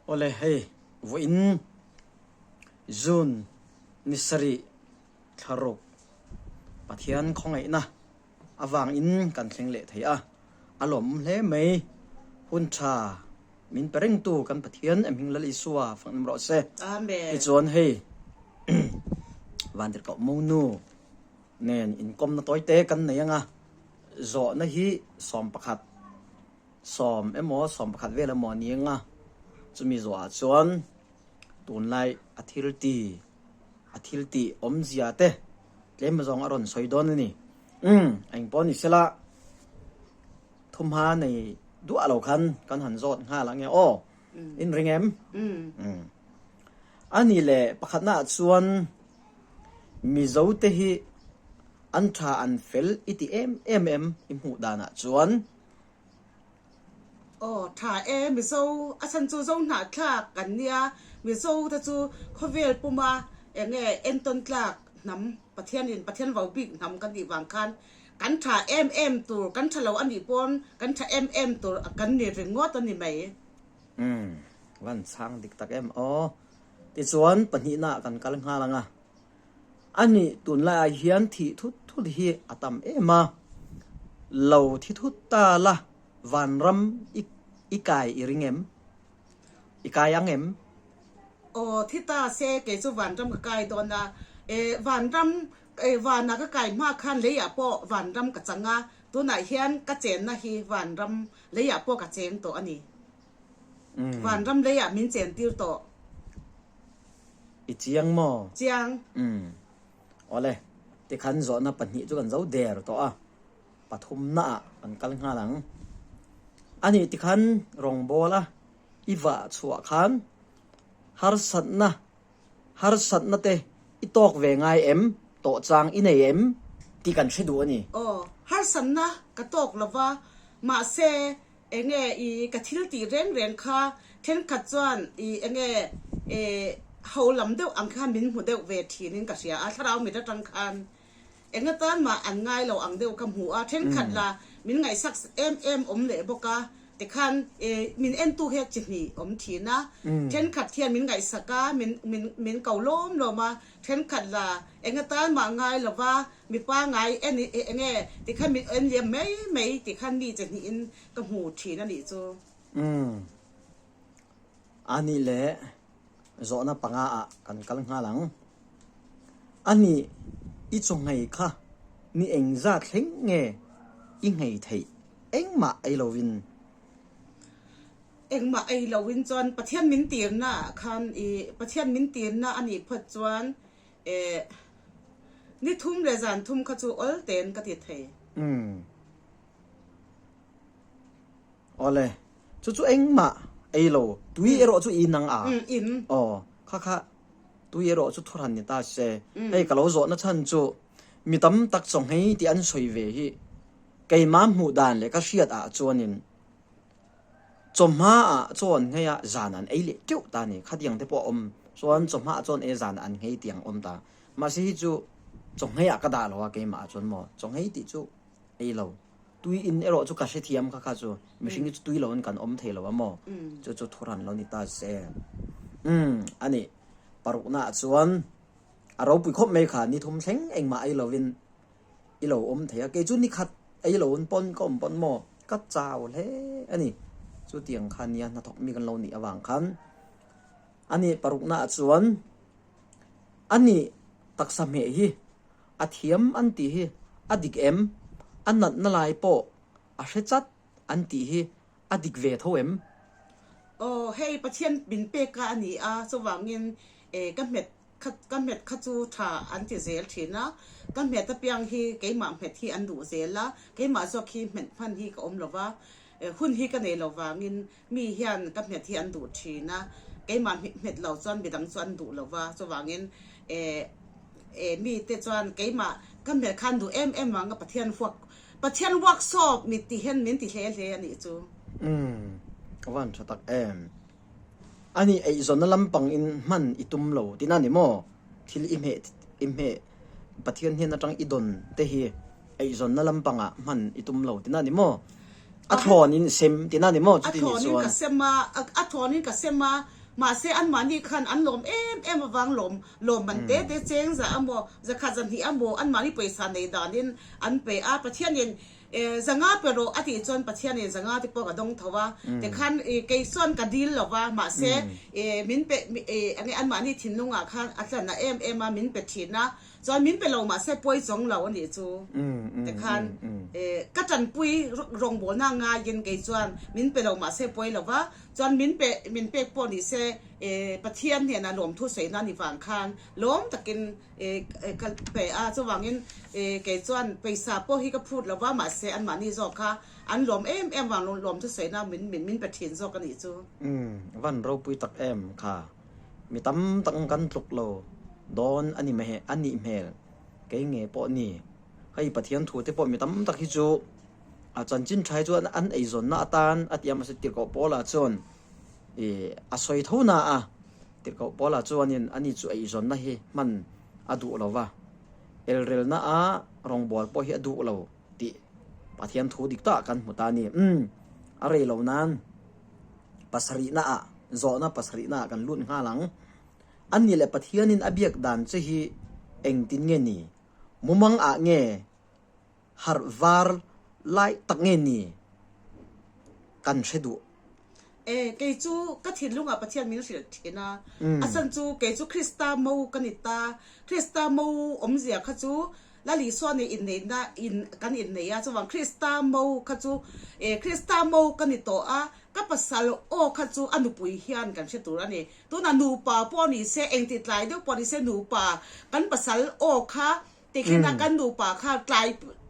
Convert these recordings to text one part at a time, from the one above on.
Awle hei vawiin June ni sarih thlaruk Pathian khawngaihna avangin kan thleng leh thei a, a lawmawm hle mai. Hun tha min pe rengtu kan Pathian em hming Lal Isua faknam rawh se. Amen. Tichuan hei Vantirhkoh Monu nen inkawmna tawite kan nei anga zawhna hi 11 emaw 11 vel emaw a ni anga chumi zawhah chuan tunlai a thil ti a thil tih awmzia te tlem zawng a rawn sawi dawn a ni. Umm eng pawh ni sela thumha nei duah lo khan kan han zawt nghal ang e aw in ring em? Umm a ni leh pakhatna ah chuan Mizo te hi an tha an fel i ti em em em i hmuh danah chuan. Aw, tha e, Mizo, a chhan chu Zo hnahthlak kan nia, Mizo te chu khawvel puma eng nge entawn tlak hnam, Pathianin Pathian vo bik hnam kan tih vang khan kan tha em em tur, kan tha lo a nih pawn kan tha em em tur kan ni ringawt a ni mai. Umm, van chhang dik tak em aw. Tichuan pahnihna ah kan kal nghal ang a. A nih tunlaiah hian thih thut thut hi a tam em a, lo thi thut ta la vanram i i kai i ring em? I kai ang em? Aw thi ta se kei chu vanram ka kai dawn a, e vanram e vanah ka kai hma khan leiah pawh vanram ka chang a, tunah hian ka chenna hi vanram leiah pawh ka cheng tawh a ni. Vanram leiah min chen tir tawh. I chiang maw? Chiang. Umm. Awle, tikhan zawhna pahnih chu kan zo der tawh a, pathumna ah kan kal nghal ang. Ani tikhan rawngbawl a i vah chhuah khan harsatna harsatna te i tawk ve ngai em? Tawh chang i nei em? Tih kan hre duh a ni. Aw, harsatna ka tawk lova, mahse Enge i ka thil tih reng reng kha thenkhat chuan i enge i ho lam deuh ang khan min hmu deuh ve thin in ka hria a, thlarau mit atang khan eng atan mah an ngai lo ang deuh ka hmu a, thenkhat la min ngaihsak em em awm leh bawk a, tikhan i min entu hi chi hnih awm thin a, thenkhat hian min ngaihsak a, min min min ko lawm lawm a, thenkhat la eng atan mah ngai lo va, Mipa ngai en i eng nge tikhan min en liam mai mai tikhan mi che hnihin ka hmu thin a nih chu. Umm. A nih leh zawhna panga ah kan kal nghal ang. A nih i chaw nghei kha ni engzat thleng nge i nghei theih engmah ei lovin? Engmah ei lovin chuan Pathian min tirna ah khan i Pathian min tirna a nih phawt chuan Eh, ni thum leh zan thum kha chu awl tein ka ti thei. Umm. Awle, chu chu engmah ei lo, tui erawh chu in ang a? Umm, in. Aw, kha kha tui erawh chu thurhan ni ta se. Hei ka lo zawhna chhan chu mi tam tak chawnghei tih an sawi ve hi keimah hmuh dan leh ka hriat ah chuanin Chawhma ah chaw an nghei a, zan an ei leh teuh ta a ni. Khatiang te pawh a awm. Chuan chawhma ah chaw an ei a, zan an nghei tiang a awm ta. Mahse hi chu chaw nghei ah ka dah lo a keimah ah chuan maw. Chaw nghei tih chu ei lo. Tui in erawh chu ka hrethiam kha kha chu. Mihring hi chu tui lo in kan awm thei lo a maw. Chu chu thuran lo ni ta se. Umm a nih. Parukna ah chuan a ropui khawp mai kha ni thum thleng engmah ei lovin I lo awm thei a, kei chu nikhat ei lo in pawn ka awm pawn maw ka chau hle a ni. Chutiang kha nia hnathawk mi kan lo nih avang khan a ni parukna ah chuan a ni taksa hmeh hi a thiam an tih hi a dik em? A natna lai pawh a hre chat an tih hi a dik ve tho em? Aw hei Pathian min pek a a ni a, chuvangin ka hmet Kha ka hmet kha chu tha an ti zel thin a, ka hmet apiang hi keimah hmet hi an duh zel a, keimah zawk hi hmet hman hi ka awm lo va, hun hi ka nei lo vangin mi hian ka hmet hi an duh thin a, keimah hmet lo chuan midang chu an duh lo va, chuvangin eh eh mite chuan keimah ka hmet kha an duh em em vang a Pathian huak Pathian workshop mi ti hian min ti hle hle a nih chu. Umm ka van tha tak em. A nih eizawnna lampang in hman i tum lo tihna a ni maw? Thil i hmeh i hmeh Pathian hnen atang i dawn te hi eizawnna lampangah hman i tum lo tihna a ni maw? A thlawnin sem tihna ni maw chuti nih chuan? A thlawnin ka sem a, a thlawnin ka sem a, mahse anmahni khan an lawm em em avang lawm lawm man te te cheng za amaw zakhat zahnih amaw anmahni pawisa nei danin an pe a, Pathianin zanga pe rawh a tih chuan Pathianin zanga te pawh ka dawng tho a, tikhan kei chuan ka dil lo va, mahse min pe enge anmahni thinlungah khan a tla na em em a, min pe thin a. Chuan min pe lo mahse pawi chawng lo a nih chu tikhan ka tanpui rawngbawlna ngaiin kei chuan min pe lo mahse pawi lo va, chuan min pe min pek pawh ni se Pathian hnenah lawmthu sawina ni vang khan lawm takin ka pe a, chuvangin kei chuan pawisa pawh hi ka phut lo va mahse anmahni zawk kha an lawm em em vang lawmthu sawina min min pe thin zawk a nih chu. Van ropui tak em kha. Mi tam tak kan tluk lo dawn a ni a nih hmel kei nge pawh ni. Hei Pathian thu te pawh mi tam tak hi chu a chanchin tha hi chu an eizawnna atan a ti a mahse Tirhkoh Paula chuan ih a sawi tho na a, Tirhkoh Paula chuanin ani chu eizawnna hi hman a duh lo va, elrelna a rawngbâwl pawh hi a duh lo tih Pathian thu dik tak kan hmu ta a ni. Umm a rei lo nan. Pasarihna ah, zawhna pasarihna ah kan lut nghal ang. Ani leh Pathianin a biak dan che hi engtin nge ni? Mumang ah nge harh var lai tak nge ni? Kan hre duh. E, kei chu ka thinlungah Pathian min hrilh thin a. A chhan chu kei chu Krista mo ka ni ta. Krista mo awmzia kha chu Lal Isua nih inneihna in kan innei a, chuvang Krista mo kha chu eh Krista mo ka ni tawh a, ka pasal aw kha chu a nupui hian kan hre tur a ni. Tunah nupa pawh ni se, engti tlai deuh pawh ni se nupa kan pasal aw kha tikhin a kan nupa kha tlai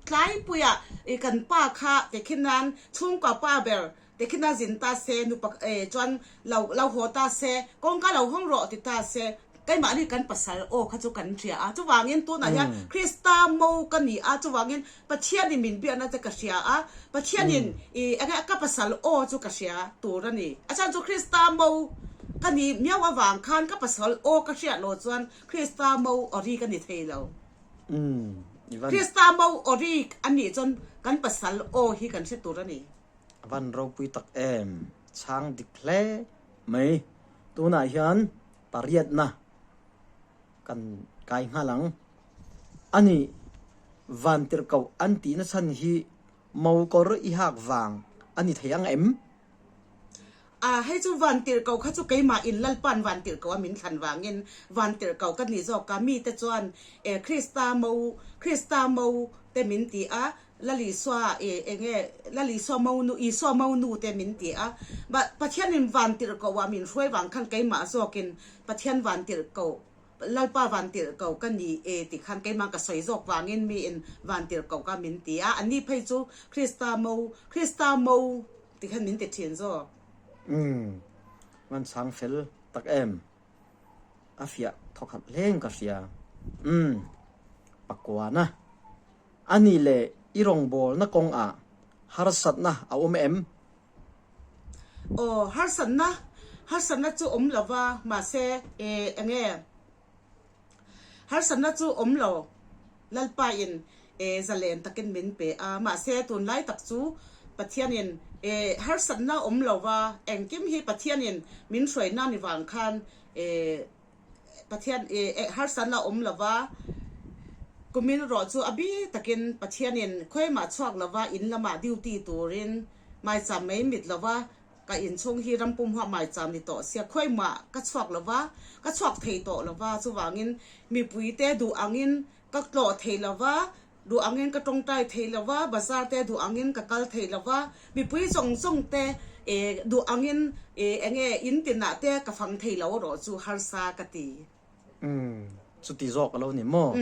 tlaipuiah ih kan pa kha tikhin nan chhungkua pa ber Tikhin a zin ta se, nupa eh chuan lo lo haw ta se, kawngka lo hawng rawh ti ta se, keimahni kan pasal aw kha chu kan hria a, chuvangin tunah hian Krista mo ka ni a, chuvangin Pathianin min biakna te ka hria a, Pathianin ih enge ka pasal aw chu ka hria tur a ni. A chhan chu Krista mo ka ni miau avang khan ka pasal aw ka hriat loh chuan Krista mo awri ka ni thei lo. Krista mo awri a nih chuan kan pasal aw hi kan hre tur a ni. A van ropui tak em, chhang dik hle mai. Tunah hian pariatna kan kai nghal ang. Ani vantirhkoh an tihna chhan hi mokawr i hak vang a ni thei ang em? A, hei chu vantirhkoh kha chu keimah in Lalpa'n vantirhkoh a min thlan vangin vantirhkoh ka ni zawk a, mite chuan e Krista mo, Krista mo te min ti a, Lal Isua i enge Lal Isua monu Isua monu te min ti a, Pathianin vantirhkoh ah min hruai vang khan keimah zawkin Pathian vantirhkoh Lalpa vantirhkoh ka ni e ti khan keimah ka sawi zawk vangin miin vantirhkoh ka min ti a, anni phei chu Krista mo Krista mo ti khan min ti thin zawk. Umm van chhang fel tak em. A fiah thawkhat hleng ka hria. Umm pakuana. A nih leh i rawngbawlna kawngah harsatna a awm em? Aw, harsatna, harsatna chu awm lo va, mahse e eng nge? Harsatna chu awm lo, Lalpain e zalen takin min pe a, mahse tunlai tak chu Pathianin e harsatna awm lo va, engkim hi Pathianin min hruaina ni vang khan e Pathian i harsatna awm lova, kumin rawh chu a bi takin Pathianin khuaimah chhuak lova in lamah duty turin maicham mai mit lova ka inchhung hi rampum huah maicham ni tawh sia khuaimah ka chhuak lova ka chhuak thei tawh lova chuvangin mipuite duh angin ka tlawh thei lova Duh angin ka tawngtai thei lo va, bazar te duh angin ka kal thei lo va, mipui zawng zawng te duh angin eng nge in tinah te ka fang thei lo erawh chu harsa ka ti. Umm, chuti zawk a lo ni maw?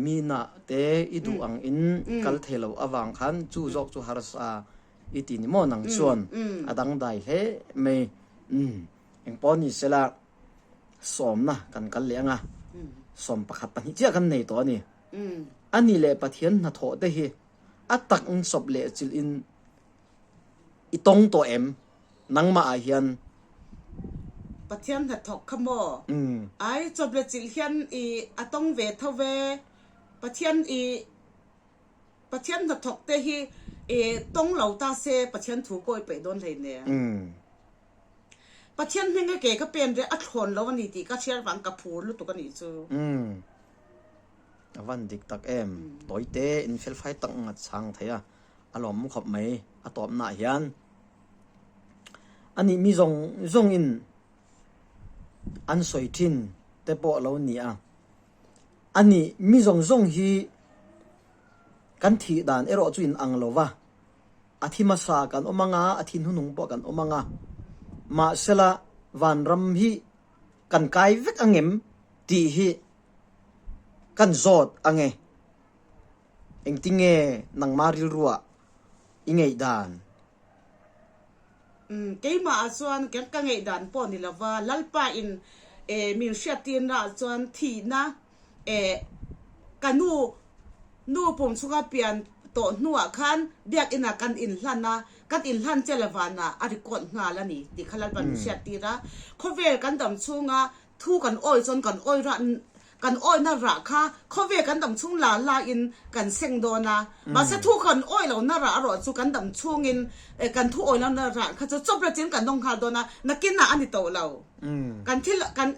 Mina te i duh angin i kal thei lo avang khan chu zawk chu harsa i ti ni maw nang chuan a dangdai hle mai. Umm, engpawh ni sela sawmna kan kal leh anga sawm pakhat pahnih chiah kan nei tawh a ni. A ni leh Pathian hnathawh te hi a tak in sawp leh chilh in i tawng tawh em? Nangmah ah hian. Pathian hnathawk kha maw? Ai, chawp leh chilh hian i a tawng ve tho ve. Pathian i Pathian hnathawk te hi Tawng lo ta se Pathian thu kawi peih dawn hleinem. Pathian hming a ke ka pen reh a thlawn lo a ni tih ka hriat vang ka phur lutuk a nih chu. A van dik tak em. Tawite in felfai tak ngat chhang thei a, a lawm khawp mai a tawpna ah hian. Anih mi zawng zawng in an sawi thin te pawh a lo ni a. Anih mi zawng zawng hi kan thih dan erawh chu in ang lo va. A thi hmasa kan awm anga, a thi hnuhnung pawh kan awm anga. Mahsela vanram hi kan kai vek angem tih hi kan zawt ange. Engtinge nangma rilruah i ngeih dan? Umm keimah ah chuan ka ngeih dan pawh ni lova, Lalpa in min hriattirna ah chuan thihna eh ka nu nu pum chhunga pian tawh hnuah khan biakinah kan inhlan a, kan inhlan che la vanah a record nghal a ni tih kha Lalpa min hriattir a. Khawvel kan dam chhunga Thu kan awi chuan kan awi rah kan awina rah kha khawvel kan dam chhung la la in kan seng dawn a, mahse thu kan awi lo na rah erawh chu kan dam chhung in kan thu awi lo na rah kha chu chawp rat in kan dawng nghal dawn a, nakin ah a ni tawh lo. Kan thil kan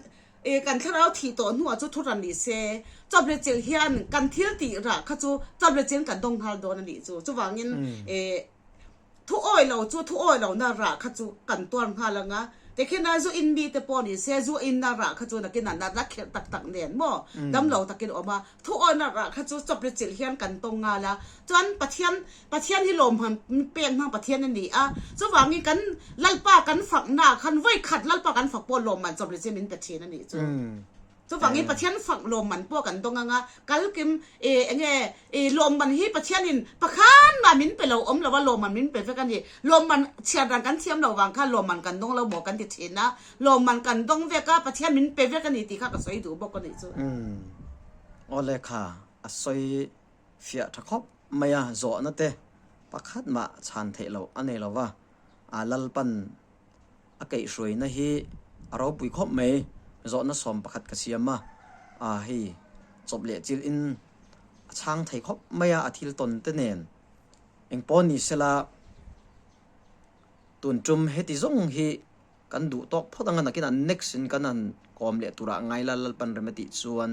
kan thlarau thih tawh hnuah chu thu ran ni se, chawp leh chilh hian kan thil tih rah kha chu chawp leh chin kan dawng nghal dawn a nih chu. Chuvangin Thu awi lo chu thu awi lohna rah kha chu kan tuar nghal ang a, tikhin a zu in mite pawh ni se zu inna rah kha chu nakin ah natna kherh tak tak nen maw damlo takin awm a, thu awina rah kha chu chawp ri chilh hian kan tawng nghal a, chuan Pathian Pathian hi lawmhman pek hmang Pathian a ni a, chuvangin kan Lalpa kan fakna khan vawi khat Lalpa kan fak pawh lawmman chawp ri chin min pe thin a nih chu. Chuvangin Pathian fak lawmman pawh kan dawng ang a, kalkim i enge i lawmman hi Pathianin pakhan mah min pe lo awm lo a, lawmman min pe vek a ni. Lawmman chhiar dan kan thiam lo vang khan lawmman kan dawng lo maw kan ti thin a, lawmman kan dawng vek a, Pathian min pe vek a ni tih kha ka sawi duh bawk a nih chu. Umm. Aw lehkha a sawi fiah tha khawp mai a, zawhna te pakhat mah chhan theih loh a nei lo va, a Lalpan A kaihhruaina hi a ropui khawp mai. Zawhna 11 ka siam a, a hei chawp leh chilh in a chhang thei khawp mai a, a thil tawn te nen. Engpawh ni sela tun tum heti zawng hi kan duh tawk phawt ang a, nakinah next in kan han kawm leh turah ngai la Lalpan rem a tih chuan.